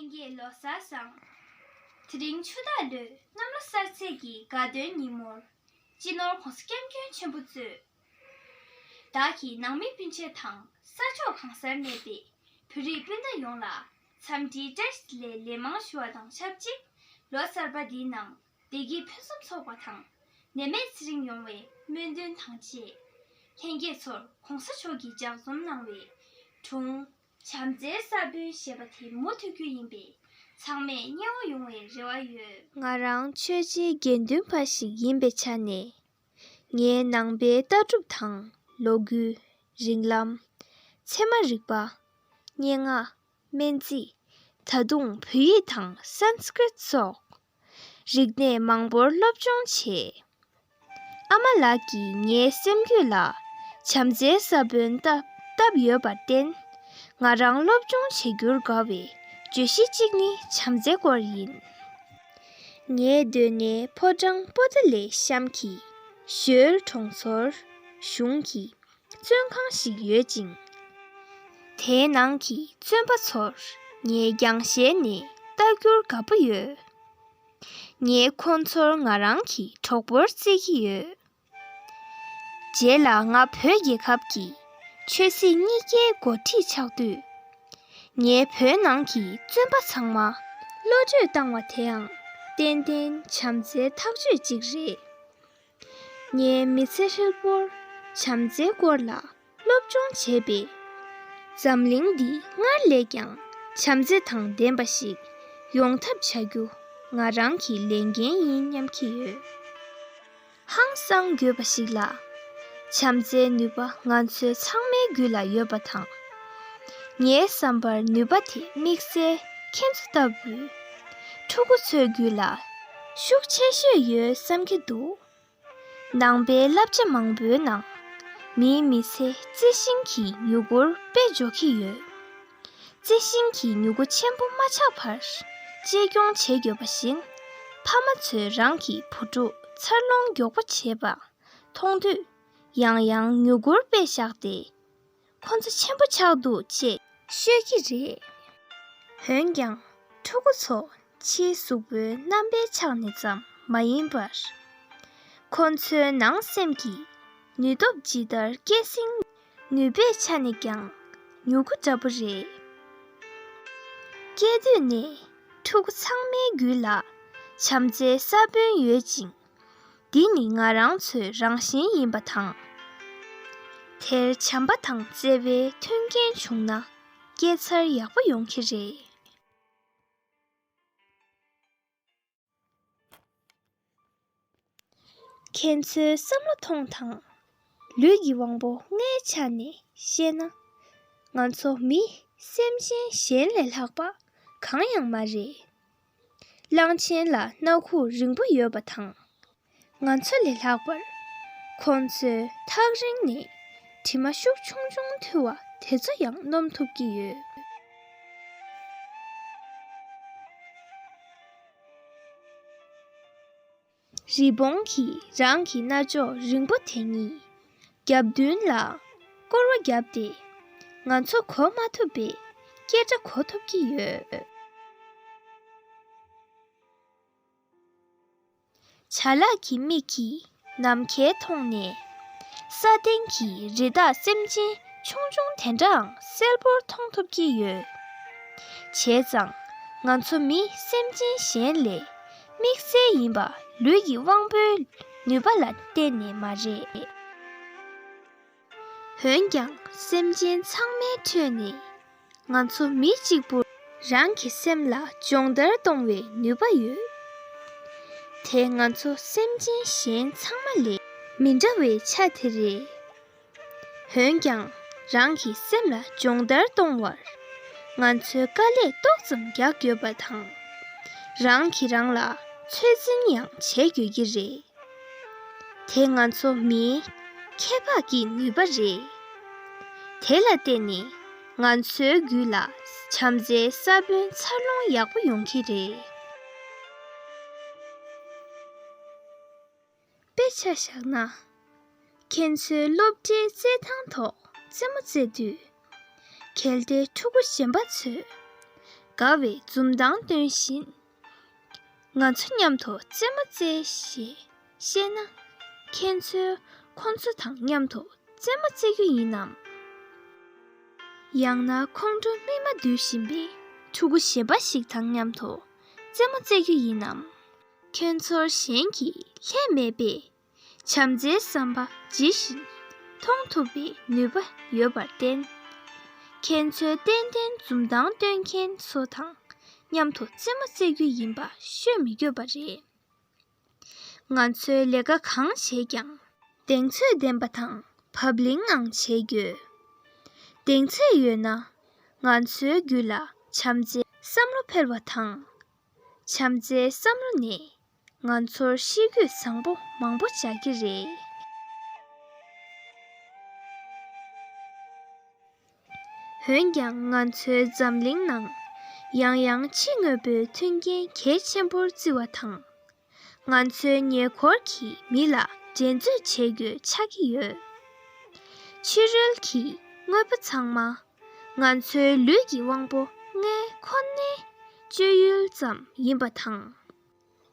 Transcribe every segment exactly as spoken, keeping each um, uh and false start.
ལྷན་རྒྱས་ལོ་གསར་བཟང་། དེ་རིང་ཆུ་སྟག་ལོའི་གནམ་ལོ་གསར་ཚེས་ཀྱི་དགའ་སྟོན་ཉིན་མོར། སྤྱི་ནོར་༧གོང་ས་༧སྐྱབས་མགོན་ཆེན་པོ་གཙོས། བདག་གིས་ནང་མི་སྤུན་མཆེད་དང་ས་ཕྱོགས་གང་སར་གནས་པའི་བོད་རིགས་སྤུན་ཟླ་ཡོངས་ལ་འཚམས་འདྲིའི་བཀྲ་ཤིས་བདེ་ལེགས་ལན་མང་ཞུ་བ་དང་ཆབས་ཅིག་ལོ་གསར་པ་འདིའི་ནང་བདེ་སྐྱིད་ཕུན་སུམ་ཚོགས་པ་དང་ནད་མེད་ཚེ་རིང་ཡོང་བའི་སྨོན་འདུན་དང་བཅས། ལྷན་རྒྱས་ཚོར་༧གོང་ས་མཆོག་གིས་ལྗགས་རྩོམ་གནང་བའི་སྒྲུང་བྱམས་བརྩེའི་ས་བོན་ཞེས་པ་དེ་མུ་མཐུད་རྒྱུ་ཡིན་པས་ཚང་མས་མཉེས་པོ་ཡོང་བའི་རེ་བ་ཡོད། ང་རང་ཆོས་བྱེད་དགེ་འདུན་པ་ཞིག་ཡིན་པའི་ཆ་ནས། ངའི་ནང་པའི་ལྟ་གྲུབ་དང་ལོ་རྒྱུས། རིགས་ལམ། ཚད་མ་རིག་པ། སྙན་ངག་སྨན་རྩིས། ད་དུང་བོད་ཡིག་དང་སན་སི་ཀྲིཏ་སོགས་རིག་གནས་མང་པོར་སློབ་སྦྱོང་བྱས། ཨ་མ་ལགས་ཀྱིས་ངའི་སེམས་རྒྱུད་ལ་བྱམས་བརྩེའི་ས་བོན་བཏབ་བཏབ་ཡོད་པར་བརྟེན། ང་རང་སློབ་སྦྱོང་བྱེད་རྒྱུར་དགའ་བའི་བརྗོད་གཞི་གཅིག་ནི་བྱམས་བརྩེའི་སྐོར་ཡིན། ངའི་སྡོད་གནས་ཕོ་བྲང་པོ་ཏཱ་ལའི་གཤམ་གྱི་ཞོལ་གྲོང་ཚོར་གཞུང་གི་བཙོན་ཁང་ཞིག་ཡོད་ཅིང་། དེའི་ནང་གི་བཙོན་པ་ཚོར་ངས་རྒྱང་ཤེལ་ནས་ལྟ་རྒྱུར་དགའ་པོ་ཡོད། ངས་ཁོང་ཚོར་ང་རང་གི་གྲོགས་པོར་བརྩི་གི་ཡོད། རྗེས་ལ་ང་བོད་རྒྱལ་ཁབ་ཀྱི་ཆོས་སྲིད་གཉིས་ཀའི་འགོ་ཁྲིད་ཆགས་དུས། ངས་བོད་ནང་གི་བཙོན་པ་ཚང་མ་བློ་གྲོས་བཏང་བ་དེའང་ཏན་ཏན་བྱམས་བརྩེའི་ཐག་གཅོད་ཅིག་རེད། ངས་མི་ཚེ་ཧྲིལ་པོར་བྱམས་བརྩེའི་སྐོར་ལ་སློབ་སྦྱོང་བྱས་པས། འཛམ་གླིང་འདི་སྔར་ལས་ཀྱང་བྱམས་བརྩེ་དང་ལྡན་པ་ཞིག་ཡོང་ཐབས་བྱ་རྒྱུ་ང་རང་གི་ལས་འགན་ཡིན་སྙམ་གྱི་ཡོད། ཧང་སང་དགོས་པ་ཞིག་ལ། བྱམས་བརྩེའི་ནུས་པ་ང་ཚོའི་ཚང་མའི་རྒྱུད་ལ་ཡོད་པ་དང་། ངའི་བསམ་པར་ནུས་པ་དེ་དམིགས་བསལ་ཁྱེད་ཚོ་ལྟ་བུའི་ཕྲུ་གུ་ཚོའི་རྒྱུད་ལ་ཤུགས་ཆེ་ཤོས་ཡོད་བསམ་གྱི་འདུག་ནང་པའི་བསླབ་བྱ་མང་པོའི་ནང་། མིའི་མི་ཚེ་རྩི་ཤིང་གི་མྱུ་གུར་དཔེ་འཇོག་གི་ཡོད། རྩི་ཤིང་གི་མྱུ་གུ་ཆེན་པོ་མ་ཆགས་བར་གཅེས་སྐྱོང་བྱེད་དགོས་པ་བཞིན། ཕ་མ་ཚོས་རང་གི་བུ་ཕྲུག་འཚར་ལོངས་མགྱོགས་པོ་བྱེད་པ་མཐོང་དུས། ཡང་ཡང་མྱུ་གུར་དཔེ་བཞག་སྟེ། ཁོ་ཚོ་ཆེན་པོ་ཆགས་འདུག་ཅེས་ཤོད་ཀྱི་རེད། འོན་ཀྱང་ཕྲུ་གུ་ཚོ་ཕྱིའི་གཟུགས་པོའི་རྣམ་པའི་ཆ་ནས་ཙམ་མ་ཡིན་པར། ཁོ་ཚོའི་ནང་སེམས་ཀྱི་ནུས་སྟོབས་ཇི་ལྟར་སྐྱེད་སྲིང་ནུས་པའི་ཆ་ནས་ཀྱང་མྱུ་གུ་འདྲ་པོ་རེད། སྐྱེས་དུས་ནས་ཕྲུ་གུ་ཚང་མའི་རྒྱུད་ལ་བྱམས་བརྩེའི་ས་བོན་ཡོད་ཅིང་། འདི་ནི་ང་རང་ཚོའི་རང་བཞིན་ཡིན་པ་དང་། དེར་བྱམས་པ་དང་བརྩེ་བའི་མཐུན་རྐྱེན་བྱུང་ན་སྐྱེས་འཚར་ཡག་པོ་ཡོང་གི་རེད། ཁྱེད་ཚོའི་བསམ་བློ་ཐོངས་དང་། ལུས་ཀྱི་དབང་པོ་ལྔའི་ཆ་ནས་བཤད་ན། ང་ཚོ་མི་སེམས་ཅན་གཞན་ལས་ལྷག་པ་གང་ཡང་མ་རེད། གླང་ཆེན་ལ་སྣ་ཁུག་རིང་པོ་ཡོད་པ་དང་། ང་ཚོ་ལས་ལྷག་པར་ཁོང་ཚོའི་ཐག་རིང་ནས་དྲི་མ་ཤུགས་ཆུང་ཆུང་འཐུལ་བ་དེ་ཚོ་ཡང་སྣོམ་ཐུབ་ཀྱི་ཡོད། རི་བོང་གིས་རང་གི་རྣ་ཅོག་རིང་པོ་དེ་གཉིས་རྒྱབ་མདུན་ལ་སྐོར་བ་བརྒྱབ་སྟེ། ང་ཚོ་གོ་མ་ཐུབ་པའི་སྐད་སྒྲ་གོ་ཐུབ་ཀྱི་ཡོད། བྱ་གླག་གི་མིག་གིས་ནམ་མཁའི་མཐོངས་ནས་ས་སྟེང་གི་རི་དྭགས་སེམས་ཅན་ཆུང་ཆུང་དེ་འདྲའང་གསལ་པོར་མཐོང་ཐུབ་ཀྱི་ཡོད། བྱས་ཙང་ང་ཚོ་མི་སེམས་ཅན་གཞན་ལས་དམིགས་བསལ་ཡིན་པ་ལུས་ཀྱི་དབང་པོའི་ནུས་པ་ལ་བརྟེན་ནས་མ་རེད། འོན་ཀྱང་སེམས་ཅན་ཚང་མའི་ཁྲོད་ནས་ང་ཚོ་མི་གཅིག་པུར་རང་གི་སེམས་ལ་སྦྱོང་བརྡར་གཏོང་བའི་ནུས་པ་ཡོད། དེ་ང་ཚོ་སེམས་ཅན་གཞན་ཚང་མ་ལས་མི་འདྲ་བའི་ཆ་དེ་རེད། འོན་ཀྱང་རང་གི་སེམས་ལ་སྦྱོང་བརྡར་གཏོང་བར་ང་ཚོས་དཀའ་ལས་ཏོག་ཙམ་རྒྱག་དགོས་པ་དང་། རང་གིས་རང་ལ་ཚོད་འཛིན་ཡང་བྱེད་དགོས་ཀྱི་རེད། དེ་ང་ཚོ་མིའི་ཁྱད་འཕགས་ཀྱི་ནུས་པ་རེད། དེ་ལ་བརྟེན་ནས་ང་ཚོའི་རྒྱུད་ལ་བྱམས་བརྩེའི་ས་བོན་འཚར་ལོངས་ཡག་པོ་ཡོང་གི་རེད། དཔེ་ཆ་བཞག་ན། ཁྱེད་ཚོའི་སློབ་གྲྭའི་རྩེད་ཐང་ཐོག་རྩེད་མོ་རྩེ་དུས། གལ་ཏེ་ཕྲུ་གུ་གཞན་པ་ཚོས་ དགའ་བའི་འཛུམ་མདངས་སྟོན་བཞིན། ང་ཚོ་མཉམ་དུ་རྩེད་མོ་རྩེས་ཞེས་བཤད་ན། ཁྱེད་ཚོས་ཁོང་ཚོ་དང་མཉམ་དུ་རྩེད་མོ་རྩེ་རྒྱུ་ཡིན་ནམ། ཡང་ན་ཁོང་ཁྲོ་མིག་མ་འདུས་བཞིན་པའི་ཕྲུ་གུ་གཞན་པ་ཞིག་དང་མཉམ་དུ་རྩེད་མོ་རྩེ་རྒྱུ་ཡིན་ནམ། ཁྱེད་ཚོར་གཞན་གྱིས་ལྷད་མེད་པའི་བྱམས་བརྩེའི་བསམ་པ་ཇི་བཞིན་མཐོང་ཐུབ་པའི་ནུས་པ་ཡོད་པར་བརྟེན། ཁྱེད་ཚོས་ཏན་ཏན་འཛུམ་མདངས་སྟོན་མཁན་ཚོ་དང་མཉམ་དུ་རྩེད་མོ་རྩེ་རྒྱུ་ཡིན་པ་ཤོད་མི་དགོས་པ་རེད། ང་ཚོས་ལས་ཀ་གང་བྱེད་ཀྱང་གདེང་ཚོད་ལྡན་པ་དང་བབ་བརླིང་ངང་བྱེད་དགོས། གདེང་ཚོད་ཡོད་ན་ང་ཚོའི་རྒྱུད་ལ་བྱམས་བརྩེའི་བསམ་བློ་འཕེལ་བ་དང་། བྱམས་བརྩེའི་བསམ་བློ་ནི་ང་ཚོར་ཤེས་རྒྱུད་བཟང་པོ་མང་པོ་སྦྱར་གྱི་རེད། འོན་ཀྱང་ང་ཚོའི་འཛམ་གླིང་ནང་ཡང་ཡང་ཕྱི་དངོས་པོའི་མཐུན་རྐྱེན་གལ་ཆེན་པོར་བརྩི་བ་དང་། ང་ཚོའི་ཉེ་འཁོར་གྱི་མི་ལ་འགྲན་རྩོད་བྱེད་དགོས་ཆགས་ཀྱི་ཡོད། ཕྱི་རོལ་གྱི་དངོས་པོ་ཚང་མ་ང་ཚོའི་ལུས་ཀྱི་དབང་པོ་ལྔའི་ཁོ་ནའི་སྤྱོད་ཡུལ་ཙམ་ཡིན་པ་དང་།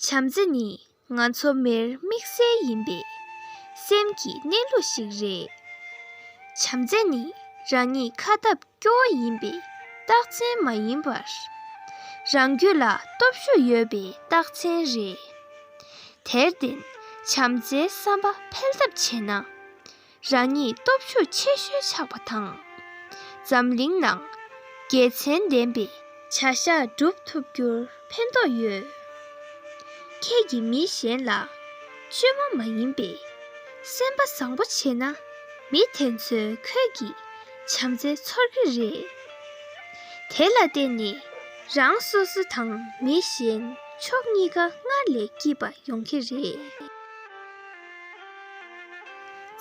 བྱམས་བརྩེ་ནི་ང་ཚོ་མིར་དམིགས་བསལ་ཡིན་པའི་སེམས་ཀྱི་གནས་ལུགས་ཤིག་རེད། བྱམས་བརྩེ་ནི་རང་ཉིད་ཁ་སྟབས་སྐྱོ་བོ་ཡིན་པའི་རྟགས་མཚན་མ་ཡིན་པར། རང་རྒྱུད་ལ་སྟོབས་ཤུགས་ཡོད་པའི་རྟགས་མཚན་རེད། དེར་བརྟེན་བྱམས་བརྩེའི་བསམ་པ་འཕེལ་ཐབས་བྱས་ན། རང་ཉིད་སྟོབས་ཤུགས་ཆེ་ཤོས་ཆགས་པ་དང་། འཛམ་གླིང་ནང་དགེ་མཚན་ལྡན་པའི་བྱ་གཞག་སྒྲུབ་ཐུབ་རྒྱུར་ཕན་ཐོགས་ཡོད། ཁྱེད་ཀྱིས་མི་གཞན་ལ་བཅོས་མ་མ་ཡིན་པའི་སེམས་པ་བཟང་པོ་བྱས་ན། མི་དེ་ཚོས་ཁྱེད་ཀྱི་བྱམས་བརྩེ་ཚོར་གྱི་རེད། དེ་ལ་བརྟེན་ནས་རང་སོ་སོ་དང་མི་གཞན་ཕྱོགས་གཉིས་ཀ་སྔར་ལས་སྐྱིད་པ་ཡོང་གི་རེད།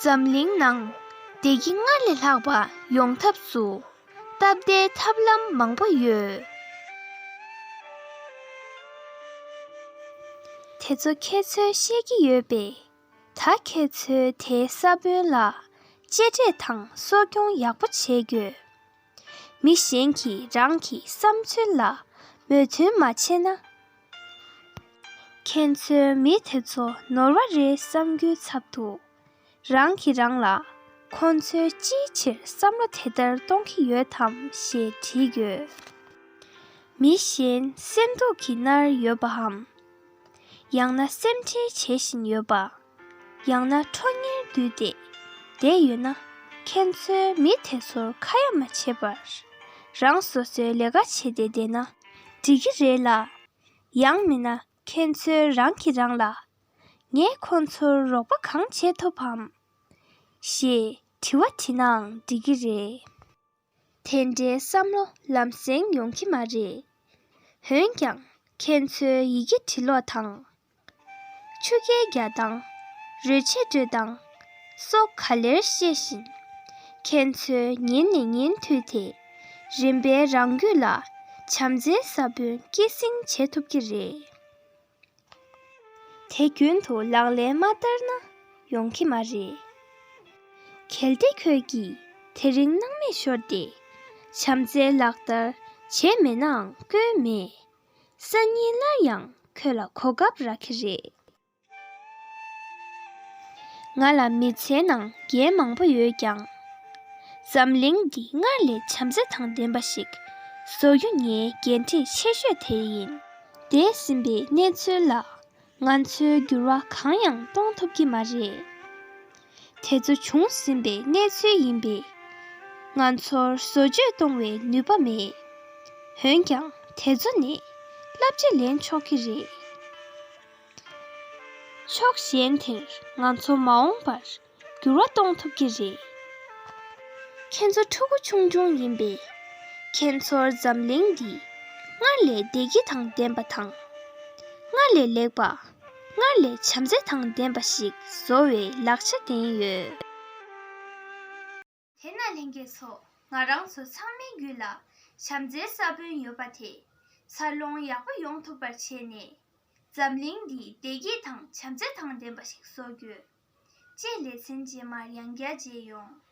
འཛམ་གླིང་ནང་བདེ་སྐྱིད་སྔར་ལས་ལྷག་པ་ཡོང་ཐབས་སུ་སྟབས་བདེའི་ཐབས་ལམ་མང་པོ་ཡོད། དེ་ཚོ་ཁྱེད་ཚོས་ཤེས་ཀྱི་ཡོད་པས། ད་ཁྱེད་ཚོས་དེའི་ས་བོན་ལ་གཅེས་སྤྲས་དང་གསོ་སྐྱོང་ཡག་པོ་བྱེད་དགོས། མི་གཞན་གྱིས་རང་གི་བསམ་ཚུལ་ལ་མོས་མཐུན་མ་བྱས་ན། ཁྱེད་ཚོས་མི་དེ་ཚོ་ནོར་བ་རེད་བསམ་རྒྱུའི་ཚབ་ཏུ། རང་གིས་རང་ལ་ཁོང་ཚོས་ཅིའི་ཕྱིར་བསམ་བློ་དེ་ལྟར་གཏོང་གི་ཡོད་དམ་ཞེས་དྲིས་དགོས། མི་གཞན་སེམས་སྡུག་གིས་མནར་ཡོད་པའམ། ཡང་ན་སེམས་ཁྲལ་བྱེད་བཞིན་ཡོད་པ། ཡང་ན་ཁྲོ་གཉེར་བསྡུས་ཏེ་བསྡད་ཡོད་ན། ཁྱེད་ཚོས་མི་དེ་ཚོར་ཁ་ཡ་མ་བྱེད་པར། རང་སོ་སོའི་ལས་ཀ་བྱས་ཏེ་བསྡད་ན་འགྲིག་གི་རེད་ལ། ཡང་མིན་ན་ཁྱེད་ཚོས་རང་གིས་རང་ལ། ངས་ཁོང་ཚོར་རོགས་པ་གང་བྱེད་ཐུབ་བམ། ཞེས་དྲི་བ་དྲིས་ནའང་འགྲིག་གི་རེད། དེ་འདྲའི་བསམ་བློ་ལམ་སེང་ཡོང་གི་མ་རེད། འོན་ཀྱང་ཁྱེད་ཚོའི་ཡི་གེ་འབྲི་ཀློག་དང་། ཆུ་རྐྱལ་རྒྱག་སྟངས། རོལ་ཆས་དཀྲོལ་སྟངས་སོགས་ག་ལེར་ཤེས་བཞིན། ཁྱེད་ཚོས་ཉིན་ནས་ཉིན་མཐུད་དེ་རིམ་པས་རང་རྒྱུད་ལ་བྱམས་བརྩེའི་ས་བོན་སྐྱེད་སྲིང་བྱེད་ཐུབ་ཀྱི་རེད། དེ་རྒྱུན་དུ་ལག་ལེན་མ་བསྟར་ན་ཡོང་གི་མ་རེད། གལ་ཏེ་ཁྱོད་ཀྱིས་དེ་རིང་སྣང་མེད་ཤོར་ཏེ་བྱམས་བརྩེ་ལག་བསྟར་བྱས་མེད་ནའང་སྐྱོན་མེད། སང་ཉིན་སླར་ཡང་ཁྱོད་ལ་གོ་སྐབས་རག་གི་རེད། ང་ལ་མི་ཚེའི་ནང་འགན་མང་པོ་ཡོད་ཀྱང་། འཛམ་གླིང་འདི་སྔར་ལས་བྱམས་བརྩེ་དང་ལྡན་པ་ཞིག་བཟོ་རྒྱུ་ངའི་འགན་འཁྲི་ཆེ་ཤོས་དེ་ཡིན། འདས་ཟིན་པའི་གནས་ཚུལ་ལ་ང་ཚོས་འགྱུར་བ་གང་ཡང་གཏོང་ཐུབ་ཀྱི་མ་རེད། དེ་ཚོ་བྱུང་ཟིན་པའི་གནས་ཚུལ་ཡིན་པས། ང་ཚོར་བཟོ་བཅོས་གཏོང་བའི་ནུས་པ་མེད། འོན་ཀྱང་དེ་ཚོ་ནས་བསླབ་བྱ་ལེན་ཆོག་གི་རེད། ཕྱོགས་གཞན་དེར་ང་ཚོ་མ་འོངས་པར་འགྱུར་བ་གཏོང་ཐུབ་ཀྱི་རེད། ཁྱེད་ཚོ་ཕྲུ་གུ་ཆུང་ཆུང་ཡིན་པས། ཁྱེད་ཚོར་འཛམ་གླིང་འདི་སྔར་ལས་བདེ་སྐྱིད་དང་ལྡན་པ་དང་། སྔར་ལས་ལེགས་པ། སྔར་ལས་བྱམས་བརྩེ་དང་ལྡན་པ་ཞིག་བཟོ་བའི་ལག་ཆ་ལྡན་ཡོད། དེས་ན་ལྷན་རྒྱས་ཚོ། ང་རང་ཚོ་ཚང་མའི་རྒྱུད་ལ་བྱམས་བརྩེའི་ས་བོན་ཡོད་པ་དེ་འཚར་ལོངས་ཡག་པོ་ཡོང་ཐུབ་པར་བྱས་ནས། འཛམ་གླིང་འདི་བདེ་སྐྱིད་དང་བྱམས་བརྩེ་དང་ལྡན་པ་ཞིག་བཟོ་རྒྱུ། ཅེས་ལེ་ཚན་རྗེས་མར་ཡང་བསྐྱར་མཇལ་ཡོང་།